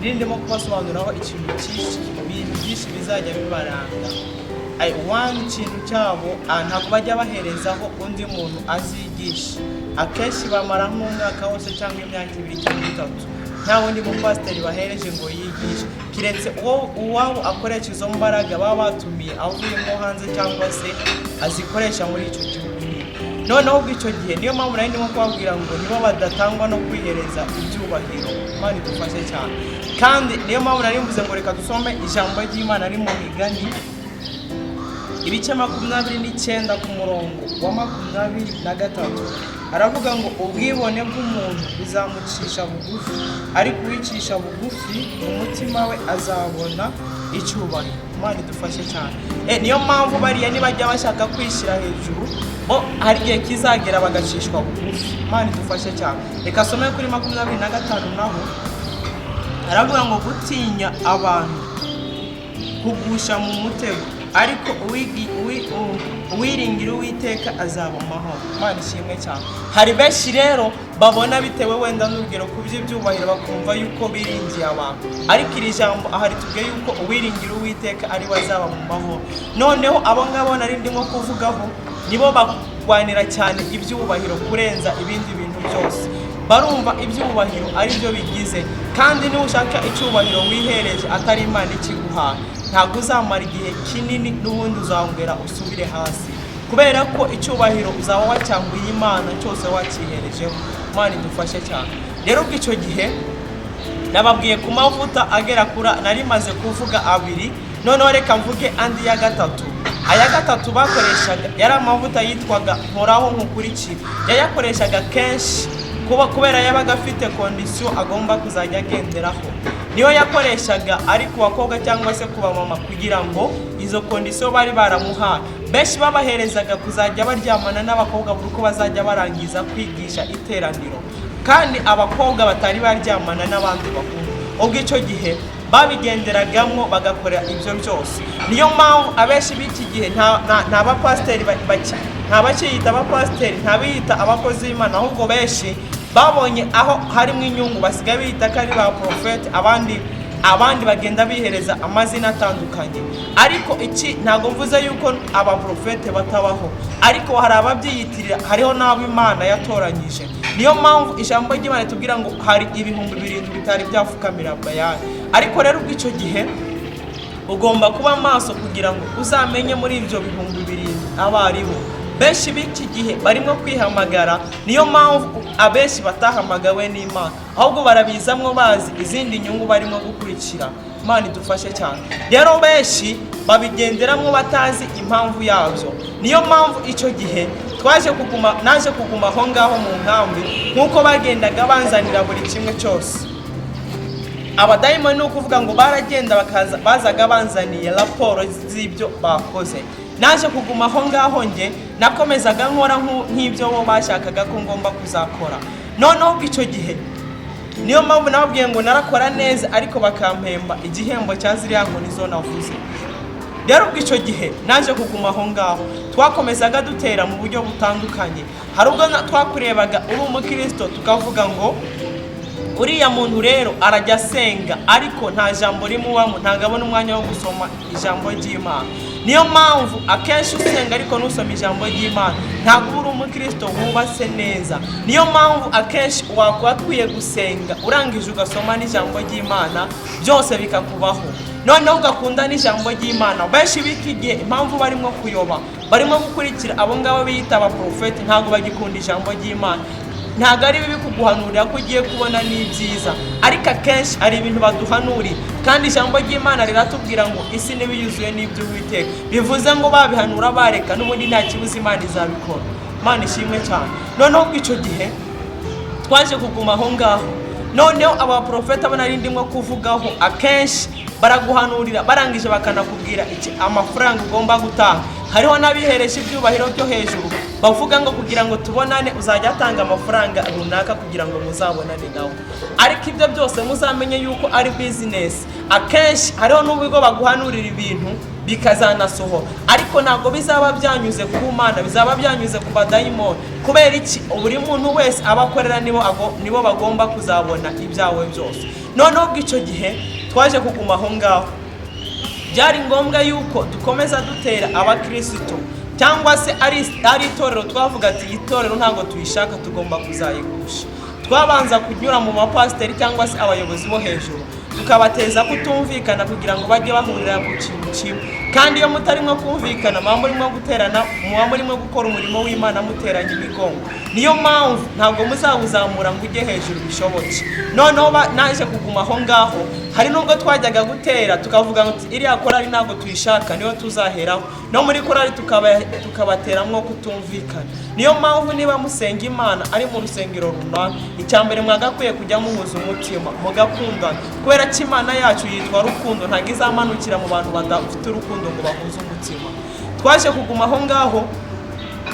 Ndimo kubasobanuriraho ikintu cyinshi, ibintu byinshi bizajya bibaranga. One ikintu cyabo, ntabwo bajya baherezaho undi muntu azigisha. Akenshi bamara nk'umwaka wose cyangwa imyaka 2 cyangwa 3 nta wundi mupasiteri bahereje ngo yigishe, kiretse uwo uwabo akoresha izo mbaraga baba batumiye avuyemo hanze cyangwa se azikoresha muri icyo gihugu nyine. Noneho ubwo icyo gihe niyo mpamvu nari ndimo kubabwira ngo nibo badatangwa no kwihereza ibyubahiro. Imana idufashe cyane. Kandi niyo mpamvu nari mvuze ngo reka dusome ijambo ry'Imana ari mu Migani, ibice 29, ku murongo wa 23. Aravuga ngo: "Ubwibone bw'umuntu buzamucisha bugufi, ariko uwicisha bugufi mu mutima we azabona icyubahiro." Imana idufashe cyane. Niyo mpamvu bariya nibajya bashaka kwishyira hejuru, bo hari igihe kizagera bagacishwa bugufi. Imana idufashe cyane. Reka asome kuri 25 naho. Aravuga ngo: "Gutinya abantu kugusha mu mutego, ariko uwiringira Uwiteka azaba amahoro." Imana ishimwe cyane. Hari benshi rero babona bitewe wenda n'urugero ku by'ibyubahiro, bakumva yuko biringiye abantu, ariko iri jambo aha ritubwiye yuko uwiringira Uwiteka ari we azaba mu mahoro. Noneho abo ngabo nari ndimo kuvugaho nibo barwanira cyane ibyubahiro kurenza ibindi bintu byose. Barumva ibyubahiro ari byo bigize. Kandi niba ushaka icyubahiro wihereje atari Imana ikiguhaye, ntabwo uzamara igihe kinini, n'ubundi uzongera usubire hasi, kubera ko icyubahiro uzaba wacyambuye Imana cyose wakiherejeho. Imana idufashe cyane. Rero ubwo icyo gihe nababwiye ku mavuta agera kuri, nari maze kuvuga abiri, noneho reka mvuge andi ya gatatu. Aya gatatu bakoreshaga yari amavuta yitwaga Nkoraho Nkukurikira. Yayakoreshaga kenshi kuba kubera yabaga afite condition agomba kuzajya agenderaho. Niyo yakoreshaga ari ku bakobwa cyangwa se ku bamama, kugira ngo izo condition bari baramuhaye. Benshi babaherezaga kuzajya baryamana n'abakobwa buri uko bazajya barangiza kwigisha iteraniro, kandi abakobwa batari baryamana n'abandi bahungu. Ubwo icyo gihe babigenderagamo bagakora ibyo byose. Niyo mpamvu abenshi b'iki gihe nta bapasiteri nta bakiyita abapasiteri, nta biyita abakozi b'Imana, ahubwo benshi babonye aho harimo inyungu, basigaye biyita ko ari ba porofeti. Abandi bagenda bihereza amazina atandukanye. Ariko iki ntabwo mvuze yuko abaporofete batabaho, ariko hari ababyiyitirira, hariho n'abo Imana yatoranyije. Niyo mpamvu ijambo ry'Imana ritubwira ngo hari 7000 bitari byapfukamira Bayali. Ariko rero ubwo icyo gihe ugomba kuba maso kugira ngo uzamenye muri ibyo 7000 abo ari bo. Benshi b'iki gihe barimo kwihamagara, niyo mpamvu abenshi batahamagawe n'Imana, ahubwo barabizamwo bazi izindi nyungu barimo gukurikira. Imana idufashe cyane. Rero benshi babigenderamo batazi impamvu yabyo. Niyo mpamvu icyo gihe twaje kuguma, naje kuguma aho ngaho mu nkambi, nk'uko bagendaga banzanira buri kimwe cyose. Abadayimoni ni ukuvuga ngo baragenda bakaza, bazaga banzaniye raporo z'ibyo bakoze. Naje kuguma aho ngaho, nge nakomezaga nkora nk'ibyo bo bashakaga ko ngomba kuzakora. Noneho ubwo icyo gihe niyo mpamvu nababwiye ngo narakora neza, ariko bakampemba igihembo cya ziriya nkoni zo navuze. Rero ubwo icyo gihe naje kuguma aho ngaho, twakomezaga dutera mu buryo butandukanye. Hari ubwo twakurebaga uri umukristo, tukavuga ngo uriya muntu rero arajya asenga, ariko nta jambo rimubamo, ntabwo abona umwanya wo gusoma ijambo ry'Imana. Niyo mpamvu akenshi usenga ariko ntusome ijambo ry'Imana, ntabwo uba uri umukristo wubatse neza. Niyo mpamvu akenshi wakwiye gusenga urangije ugasoma n'ijambo ry'Imana, byose bikakubaho, noneho ugakunda n'ijambo ry'Imana. Benshi b'iki gihe impamvu barimo kuyoba, barimo gukurikira abo ngabo biyita abaporofeti, ntabwo bagikunda ijambo ry'Imana. Ntabwo ari bibi kuguhanurira ko ugiye kubona n'ibyiza, ariko akenshi hari ibintu baduhanurira, kandi ijambo ry'Imana riratubwira ngo isi n'ibiyuzuye n'iby'Uwiteka. Bivuze ngo babihanura bareka, n'ubundi nta kibuza, Imana izabikora. Imana ishimwe cyane. Noneho ubwo icyo gihe twaje kuguma aho ngaho. Noneho abaporofeti abo nari ndimo kuvugaho, akenshi baraguhanurira, barangije bakanakubwira iki amafaranga ugomba gutanga. Hariho n'abihereje ibyubahiro byo hejuru, bavuga ngo kugira ngo tubonane uzajya atanga amafaranga runaka kugira ngo muzabonane nawe. Ariko ibyo byose muzamenye yuko ari business. Akenshi hariho n'ubigo baguhanurira ibintu bikazanasohora, ariko ntabwo bizaba byanyuze ku Mana, bizaba byanyuze ku badayimoni. Kubera iki? Buri muntu wese aba akorera nibo bagomba kuzabona ibyawe byose. Noneho ubwo icyo gihe twaje kuguma aho ngaho, byari ngombwa yuko dukomeza dutera abakirisitu cyangwa se ari itorero. Twavuga ati iyi torero ntabwo tuyishaka, tugomba kuzayigusha. Twabanza kunyura mu bapasiteri cyangwa se abayobozi bo hejuru, tukabateza kutumvikana kugira ngo bajye bahurira ku kintu kimwe. Kandi iyo mutarimo kumvikana, muba murimo guterana, muba murimo gukora umurimo w'Imana muteranye imigongo. Niyo mpamvu ntabwo muzawuzamura ngo ujye hejuru bishoboke. Noneho naje kuguma aho ngaho. Hari n'ubwo twajyaga gutera tukavuga ngo iriya korali ntabwo tuyishaka, niyo tuzaheraho. No muri korali tukabateramwo kutumvikana. Niyo mpamvu niba musenga Imana ari mu rusengero runaka, icya mbere mwagakwiye kujya muhuza umutima, mugakundana, kubera ko Imana yacu yitwa rukundo, ntabwo izamanukira mu bantu badafite urukundo ngo bahuze umutima. Twaje kuguma aho ngaho,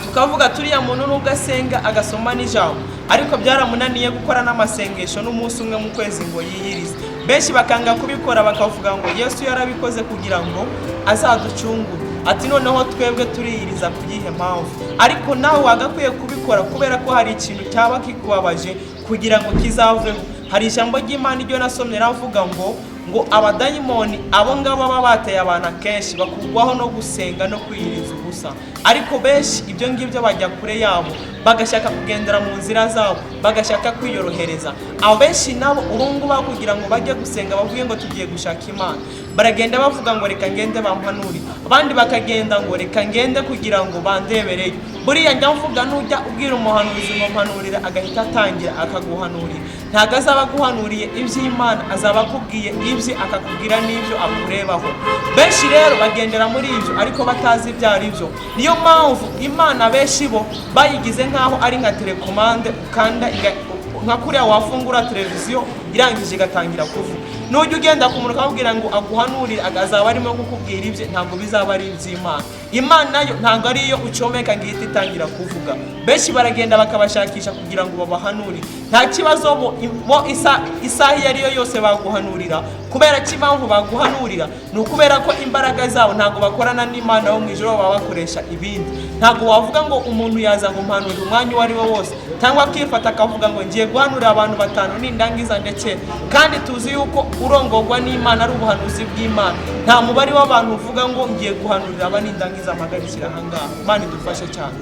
tukavuga turiya muntu nubwo asenga agasoma n'ijambo, ariko byaramunaniye gukora n'amasengesho n'umunsi umwe mu kwezi ngo yiyirize. Benshi bakanga kubikora, bakavuga ngo Yesu yarabikoze kugira ngo azaducungure, ati noneho twebwe turiyiriza ku yihe mpamvu? Ariko nawe wagakwiye kubikora, kubera ko hari ikintu cyaba kikubabaje kugira ngo kizaveho. Hari ijambo ry'Imana iryo nasomye ravuga ngo abadayimoni abo ngabo baba bateye abantu akenshi bakugwaho no gusenga no kwiyiriza ubusa. Ariko benshi ibyo ngibyo bajya kure yabo, bagashaka kugendera mu nzira zabo, bagashaka kwiyorohereza. Abo benshi nabo ubu ngubu aho kugira ngo bajye gusenga bavuge ngo tugiye gushaka Imana, baragenda bavuga ngo reka ngende bampanurire. Abandi bakagenda ngo reka ngende kugira ngo bandebereyo. Buriya njya mvuga, nujya ubwira umuhanuzi ngo mpanurire, agahita atangira akaguhanurira, ntabwo azaba aguhanuriye iby'Imana, azaba akubwiye ibye, akakubwira n'ibyo akurebaho. Benshi rero bagendera muri ibyo ariko batazi ibyo ari byo. Niyo mpamvu Imana benshi bo bayigize nk'aho ari nka télécommande ukanda, nka kuriya wafungura televiziyo irangije igatangira kuvuga. Nujya ugenda ku muntu ukamubwira ngo aguhanurire, azaba arimo kukubwira ibye, ntabwo bizaba ari iby'Imana. Imana yo ntabwo ari iyo ucomeka ngo ihite itangira kuvuga. Benshi baragenda bakabashakisha kugira ngo babahanurire. Nta kibazo, bo isaha iyo ari yo yose baguhanurira. Kubera ko impamvu baguhanurira ni ukubera ko imbaraga zabo ntabwo bakorana n'Imana yo mu ijoro, baba bakoresha ibindi. Ntabwo wavuga ngo umuntu yaza ngo mpanurire umwanya uwo ari wo wose, cyangwa akifata akavuga ngo ngiye guhanurira abantu batanu nindangiza ndetse. Kandi tuzi yuko urongorwa n'Imana ari ubuhanuzi bw'Imana. Nta mubare w'abantu uvuga ngo ngiye guhanurira aba nindangiza mpagarikira ahangaha. Imana idufashe cyane.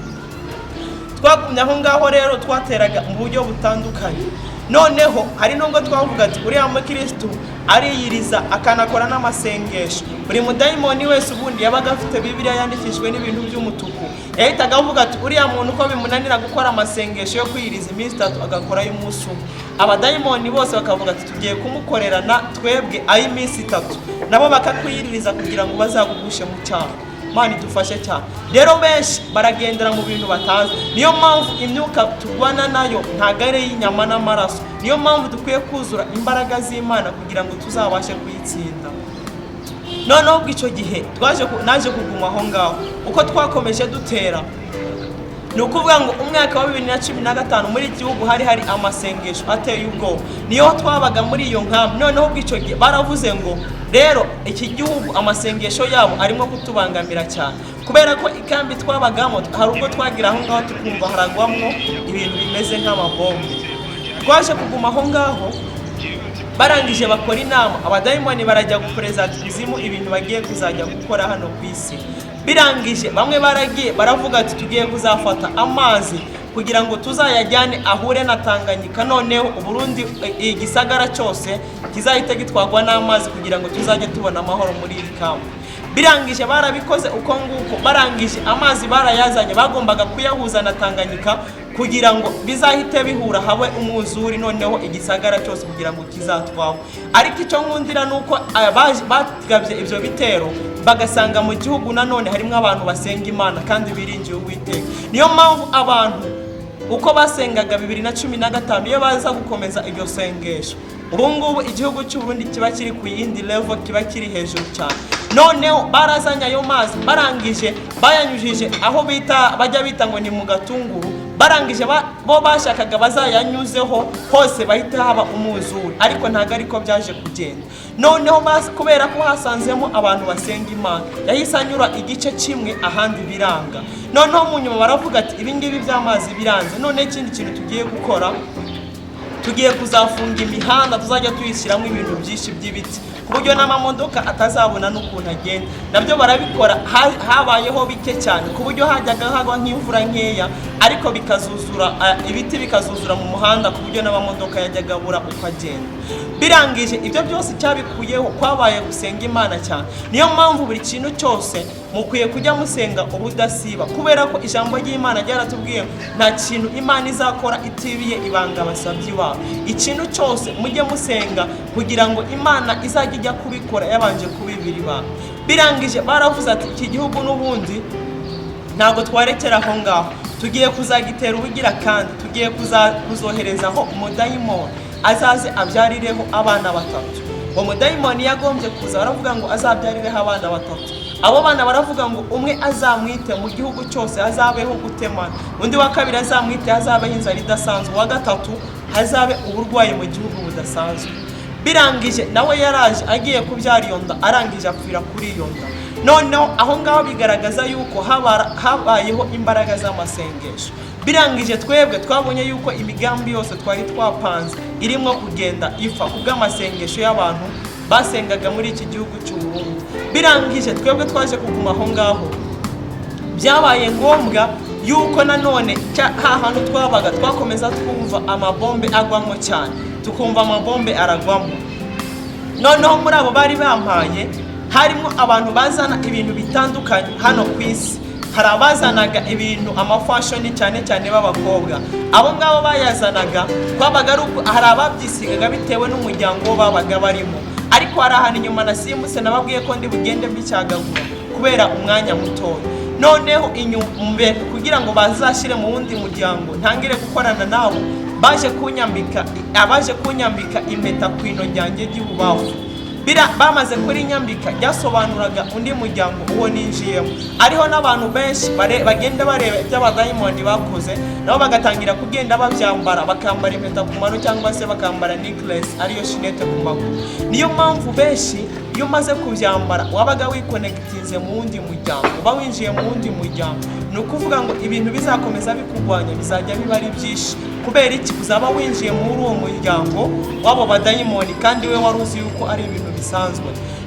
Twagumye aho ngaho rero, twateraga mu buryo butandukanye. Noneho hari nubwo twavuga ati uriya mukirisitu ariyiriza akanakora n'amasengesho. Buri mudayimoni wese ubundi yabaga afite Bibiliya yandikishijwe n'ibintu by'umutuku, yahitaga avuga ati uriya muntu uko bimunanira gukora amasengesho yo kwiyiriza iminsi 3, agakora ay'umunsi umwe. Abadayimoni bose bakavuga ati tugiye kumukorerana twebwe ay'iminsi 3, nabo bakakwiyiririza kugira ngo bazagugushe mu cyaha. Imana idufashe cyane. Rero benshi baragendera mu bintu batazi. Niyo mpamvu imyuka turwana nayo ntabwo ari iy'inyama n'amaraso. Niyo mpamvu dukwiye kuzura imbaraga z'Imana kugira ngo tuzabashe kuyitsinda. Noneho ubwo icyo gihe naje kuguma aho ngaho. Uko twakomeje dutera, ni ukuvuga ngo umwaka wa 2015 muri iki gihugu hari amasengesho ateye ubwoba. Niyo twabaga muri iyo nkambi. Noneho ubwo icyo gihe baravuze ngo rero iki gihugu amasengesho yabo arimo kutubangamira cyane, kubera ko ikambi twabagamo hari ubwo twagira aho ngaho tukumva haragwamwo ibintu bimeze nk'amabombe. Twaje kuguma aho ngaho, barangije bakora inama, abadayimoni barajya guperezida kuzimu ibintu bagiye kuzajya gukora hano ku isi. Birangije bamwe baragiye baravuga ati tugiye kuzafata amazi kugira ngo tuzayajyane ahure na Tanganyika, noneho Uburundi igisagara cyose kizahita gitwarwa n'amazi kugira ngo tuzajye tubona amahoro muri iri kambi. Birangije barabikoze uko nguko. Barangije amazi barayazanye, bagombaga kuyahuza na Tanganyika kugira ngo bizahite bihura habe umwuzure, noneho igisagara cyose kugira ngo kizatwawe. Ariko icyo nkundira ni uko bagabye ibyo bitero bagasanga mu gihugu nanone harimo abantu basenga Imana kandi biringiye Uwiteka. Niyo mpamvu abantu uko basengaga 2015, iyo baza gukomeza iryo sengesho, ubu ngubu igihugu cy'u Burundi kiba kiri ku yindi level, kiba kiri hejuru cyane. Noneho barazanye ayo mazi, barangije bayanyujije aho bita bajya bita ngo ni mu Gatunguru. Barangije bo bashakaga bazayanyuzeho hose bahita haba umwuzure, ariko ntabwo ariko byaje kugenda. Noneho kubera ko hasanzemo abantu basenga Imana, yahise anyura igice kimwe, ahandi biranga. Noneho mu nyuma baravuga ati ibi ngibi by'amazi biranze, noneho ikindi kintu tugiye gukora, Tugiye kuzafunga imihanda, tuzajya tuyishyiramo ibintu byinshi by'ibiti ku buryo n'amamodoka atazabona n'ukuntu agenda. Nabyo barabikora. Habayeho bike cyane ku buryo hajyaga hagwa nk'imvura nkeya, ariko bikazuzura, ibiti bikazuzura mu muhanda ku buryo n'amamodoka yajyaga abura uko agenda. Birangije ibyo byose, cyabikuyeho kwabaye gusenga Imana cyane. Niyo mpamvu buri kintu cyose mukwiye kujya musenga ubudasiba, kubera ko ijambo ry'Imana ryaratubwiye nta kintu Imana izakora itibiye ibanga abasabyi babo. Ikintu cyose mujye musenga kugira ngo Imana izajye ijya kubikora yabanje kubibira ibanga. Birangije baravuze ati: "Iki gihugu n'ubundi ntabwo twarekera aho ngaho, tugiye kuzagitera ubugira kandi tugiye kuzoherezaho umudayimoni azaze abyarireho abana batatu." Uwo mudayimoni yagombye kuza, baravuga ngo azabyarireho abana batatu. Abo bana baravuga ngo umwe azamwite mu gihugu cyose hazabeho gutemana, undi wa kabiri azamwite hazabeho inzara idasanzwe, uwa gatatu hazabe uburwayi mu gihugu budasanzwe. Birangije nawe yaraje agiye kubyara iyo nda, arangije apfira kuri iyo nda. Noneho aho ngaho bigaragaza yuko habayeho imbaraga z'amasengesho. Birangije twebwe twabonye yuko imigambi yose twari twapanze irimo kugenda ipfa kubw'amasengesho y'abantu basengaga muri iki gihugu cy'u Burundi. Birangije twebwe twaje kuguma aho ngaho. Byabaye ngombwa yuko nanone ha hantu twabaga twakomeza twumva amabombe agwamo cyane, tukumva amabombe aragwamo. Noneho muri abo bari bampaye harimo abantu bazana ibintu bitandukanye hano ku isi. Hari abazanaga ibintu, ama fashion, cyane cyane b'abakobwa. Abo ngabo bayazanaga twabaga ari uko hari ababyisigaga bitewe n'umuryango babaga barimo. Ariko hari ahantu inyuma nasimbutse, nababwiye ko ndi bugende mbicyagagura kubera umwanya mutoya. Noneho inyuma kugira ngo bazashyire mu wundi muryango ntangire gukorana nabo, baje kunyambika, abaje kunyambika impeta ku ino ryanjye ry'ibubafu. Bamaze kurinyambika ryasobanuraga undi muryango uwo ninjiyemo. Ariho n'abantu benshi bagenda bareba ibyo abadayimoni bakoze, nabo bagatangira kugenda babyambara, bakambara impeta ku mano cyangwa se bakambara necklace, ariyo chaînette, ku maguru. Niyo mpamvu benshi iyo umaze kubyambara wabaga wikonegitinze mu wundi muryango, uba winjiye mu wundi muryango. Ni ukuvuga ngo ibintu bizakomeza bikurwanya bizajya biba ari byinshi. Kubera iki? Uzaba winjiye muri uwo muryango w'abo badayimoni kandi we wari uzi yuko ari ibintu bisanzwe.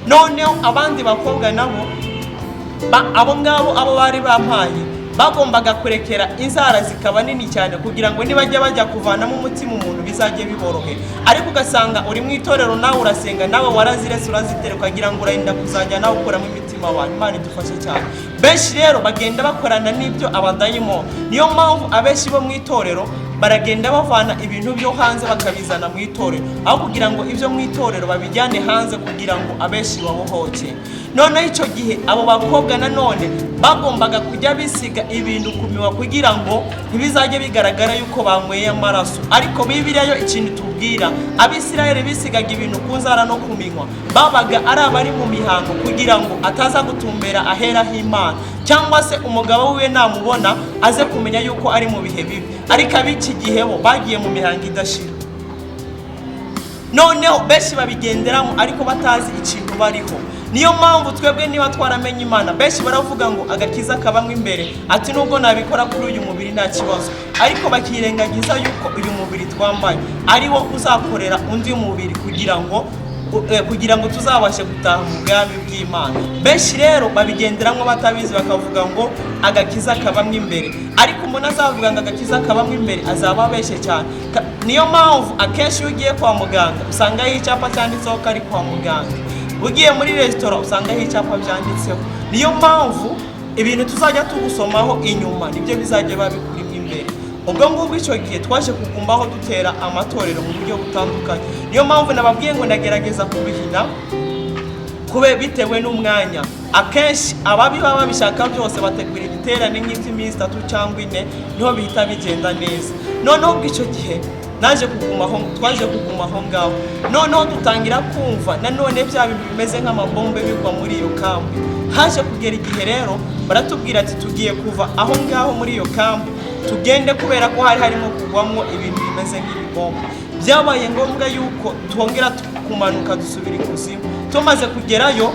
Noneho abandi bakobwa nabo abo ngabo, abo bari bampaye, bagombaga kurekera inzara zikaba nini cyane kugira ngo nibajya bajya kuvanamo umutima umuntu bizajye biborohera. Ariko ugasanga uri mu itorero, nawe urasenga, nawe waraziretse urazitera, ukagira ngo urenda kuzajya nawe ukuramo imitima abantu. Imana idufashe cyane. Benshi rero bagenda bakorana n'ibyo abadayimoni. Niyo mpamvu abenshi bo mu itorero baragenda bavana ibintu byo hanze bakabizana mu itorero, aho kugira ngo ibyo mu itorero babijyane hanze kugira ngo abenshi babohoke. Noneho icyo gihe abo bakobwa nanone bagombaga kujya bisiga ibintu ku minwa kugira ngo ntibizajye bigaragara yuko banyweye amaraso. Ariko Bibiliya yo ikintu tubwira, Abisirayeli bisigaga ibintu ku nzara no ku minwa, babaga ari abari mu mihango, kugira ngo ataza gutumbera ahera h'Imana cyangwa se umugabo wiwe namubona aze kumenya yuko ari mu bihe bibi. Ariko ab'iki gihe bo bagiye mu mihango idashira. Noneho benshi babigenderamo ariko batazi ikintu bariho. Niyo mpamvu twebwe niba twaramenye Imana, benshi baravuga ngo agakiza kabamwo imbere, ati nubwo nabikora kuri uyu mubiri nta kibazo, ariko bakirengagiza yuko uyu mubiri twambaye ari wo uzakorera undi mubiri kugira ngo tuzabashe gutaha mu bwami bw'Imana. Benshi rero babigenderamo batabizi, bakavuga ngo agakiza kabamwo imbere. Ariko umuntu azavuga ngo agakiza kabamwo imbere azaba abeshye cyane. Niyo mpamvu akenshi iyo ugiye kwa muganga usangaho icyapa cyanditseho ko ari kwa muganga, ugiye muri resitora usangaho icyapa byanditseho. Niyo mpamvu ibintu tuzajya tugusomaho inyuma nibyo bizajya biba bikurimo imbere. Ubwo ngubwo icyo gihe twaje kugumaho dutera amatorero mu buryo butandukanye. Niyo mpamvu nababwiye ngo ndagerageza kubihina kube bitewe n'umwanya. Akenshi ababi baba babishaka byose, bategura igiterane nk'iby'iminsi 3 cyangwa 4, niho bihita bigenda neza. Noneho ubwo icyo gihe naje kuguma aho, twaje kuguma aho ngaho. Noneho dutangira kumva nanone bya bintu bimeze nk'amabombe bigwa muri iyo kambi. Haje kugera igihe rero baratubwira ati tugiye kuva aho ngaho muri iyo kambi tugende, kubera ko hari harimo kugwamo ibintu bimeze nk'ibibombe. Byabaye ngombwa yuko twongera kumanuka dusubira ikuzimu. Tumaze kugerayo,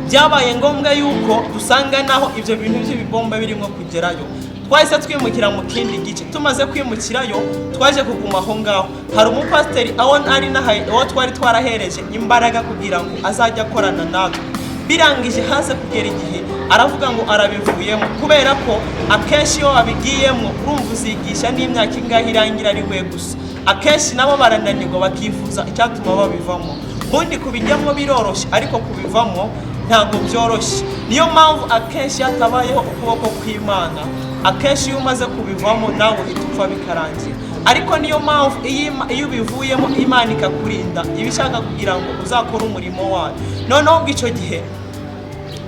byabaye ngombwa yuko dusanga naho ibyo bintu by'ibibombe birimo kugerayo. Twahise twimukira mu kindi gice. Tumaze kwimukirayo, twaje kuguma aho ngaho. Hari umupasiteri aho ari nahaye, uwo twari twarahereje imbaraga kugira ngo azajye akorana natwe. Birangije haze kugera igihe aravuga ngo arabivuyemo, kubera ko akenshi iyo wabigiyemo urumva uzigisha n'imyaka ingahe irangira ari we gusa. Akenshi nabo barananirwa, bakifuza icyatuma babivamo. Ubundi kubijyamo biroroshye, ariko kubivamo ntabwo byoroshye. Niyo mpamvu akenshi iyo hatabayeho ukuboko kw'Imana, akenshi iyo umaze kubivamo nawe uhita upfa bikarangira. Ariko niyo mpamvu iyo ubivuyemo Imana ikakurinda, iba ishaka kugira ngo uzakore umurimo wayo. Noneho ubwo icyo gihe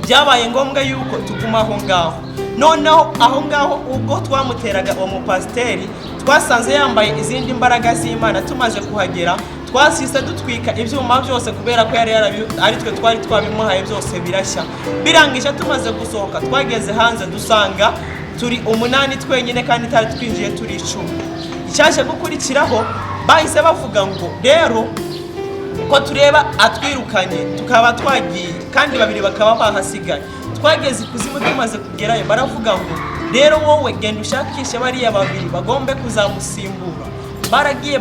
byabaye ngombwa yuko tuguma aho ngaho. Noneho aho ngaho ubwo twamuteraga uwo mupasiteri, twasanze yambaye izindi mbaraga z'Imana. Tumaze kuhagera, twasise dutwika ibyuma byose, kubera ko yari ari twe twari twabimuhaye, byose birashya. Birangije tumaze gusohoka, twageze hanze dusanga turi 8 twenyine, kandi tutari twinjiye turi 10. Icyaje gukurikiraho, bahise bavuga ngo rero ko tureba atwirukanye tukaba twagiye, kandi babiri bakaba bahasigaye. Twageze ikuzimu, tumaze kugerayo baravuga ngo rero wowe genda ushakishe bariya babiri bagombe kuzamusimbura. Baragiye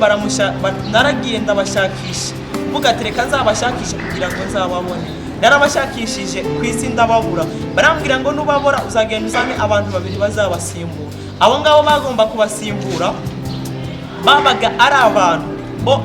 naragiye ndabashakisha, mvuga ati reka nzabashakishe kugira ngo nzababone. Narabashakishije ku isi ndababura. Barambwira ngo nubabura uzagenda uzane abantu babiri bazabasimbura. Abo ngabo bagomba kubasimbura babaga ari abantu bo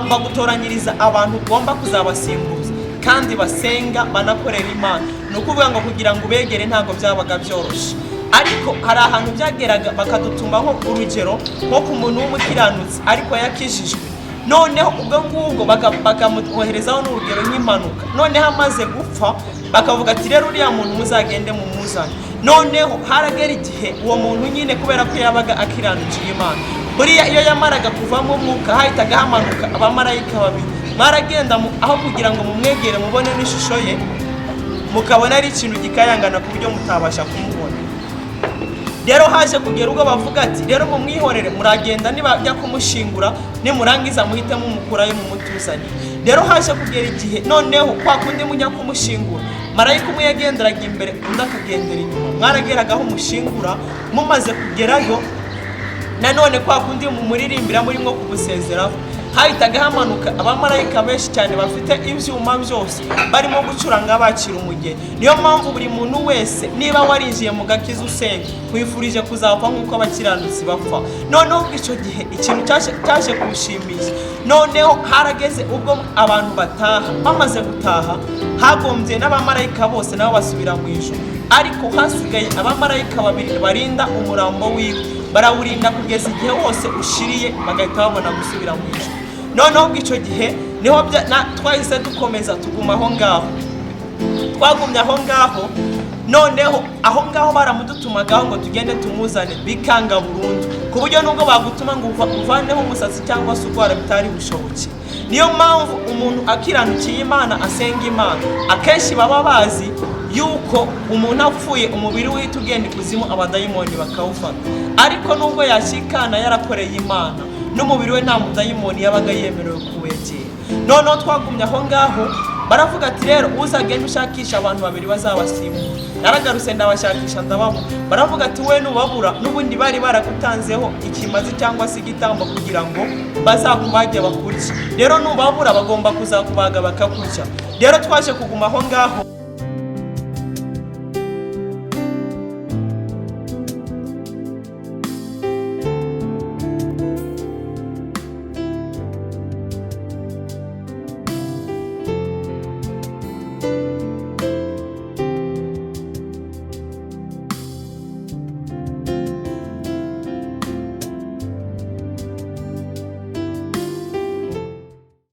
bagutoranyiriza abantu ugomba kuzabasimbuza, kandi basenga banakorera Imana. Ni ukuvuga ngo kugira ngo ubegere ntabwo byabaga byoroshye, ariko hari ahantu byageraga bakadutumaho, urugero nko ku muntu w'umukiranutsi ariko yakijijwe. Noneho ubwo ngubwo bakamwoherezaho n'urugero nk'impanuka, noneho amaze gupfa bakavuga ati rero uriya muntu muzagende mumuzane. Noneho haragera igihe uwo muntu nyine, kubera ko yabaga akiranukiye Imana, buriya iyo yamaraga kuvamo umwuka hahitaga hamanuka abamarayika babiri. Mwaragenda aho kugira ngo mumwegere mubone n'ishusho ye, mukabona ari ikintu gikayangana ku buryo mutabasha kumubona. Rero haje kugera ubwo bavuga ati rero mumwihorere, muragenda nibajya kumushingura, nimurangiza muhite mumukurayo mumutuzanire. Rero haje kugera igihe noneho kwa kundi mujya kumushingura, marayika umwe yagenderaga imbere, undi akagendera inyuma. Mwarageragaho umushingura, mumaze kugerayo nanone kwa kundi mumuririmbira murimo kumusezeraho, hahitaga hamanuka abamarayika benshi cyane bafite ibyuma byose, barimo gucuranga bakira umugeni. Niyo mpamvu buri muntu wese, niba warinjiye mu gakiza usenga, wifurije kuzapfa nk'uko abakiranutsi bapfa. Noneho icyo gihe ikintu cyaje kuwushimisha, noneho harageze ubwo abantu bataha. Bamaze gutaha, hagombye n'abamarayika bose nabo basubira mu ijuru, ariko hasigaye abamarayika babiri barinda umurambo wiwe. Barawurinda kugeza igihe wose ushiriye, bagahita babona gusubira mu ijuru. Noneho icyo gihe niho twahise dukomeza tuguma aho ngaho. Twagumye aho ngaho. Noneho aho ngaho baramudutumagaho ngo tugende tumuzane, bikanga burundu, ku buryo nubwo bagutuma ngo uvaneho umusatsi cyangwa se urwara bitari bushoboke. Niyo mpamvu umuntu akiranukiye Imana, asenga Imana, akenshi baba bazi yuko umuntu apfuye umubiri we uhita ugenda ikuzimu, abadayimoni bakawufata. Ariko nubwo yashikana yarakoreye Imana, n'umubiri we nta mudayimoni yabaga yemerewe kuwegera. Noneho twagumye aho ngaho, baravuga ati rero uzagenda ushakisha abantu babiri bazabasimbura. Naragarutse ndabashakisha ndababura. Baravuga ati we nubabura, n'ubundi bari baragutanzeho ikimazi cyangwa se igitambo kugira ngo bazakubage bakurye. Rero nubabura bagomba kuzakubaga bakakurya. Rero twaje kuguma aho ngaho.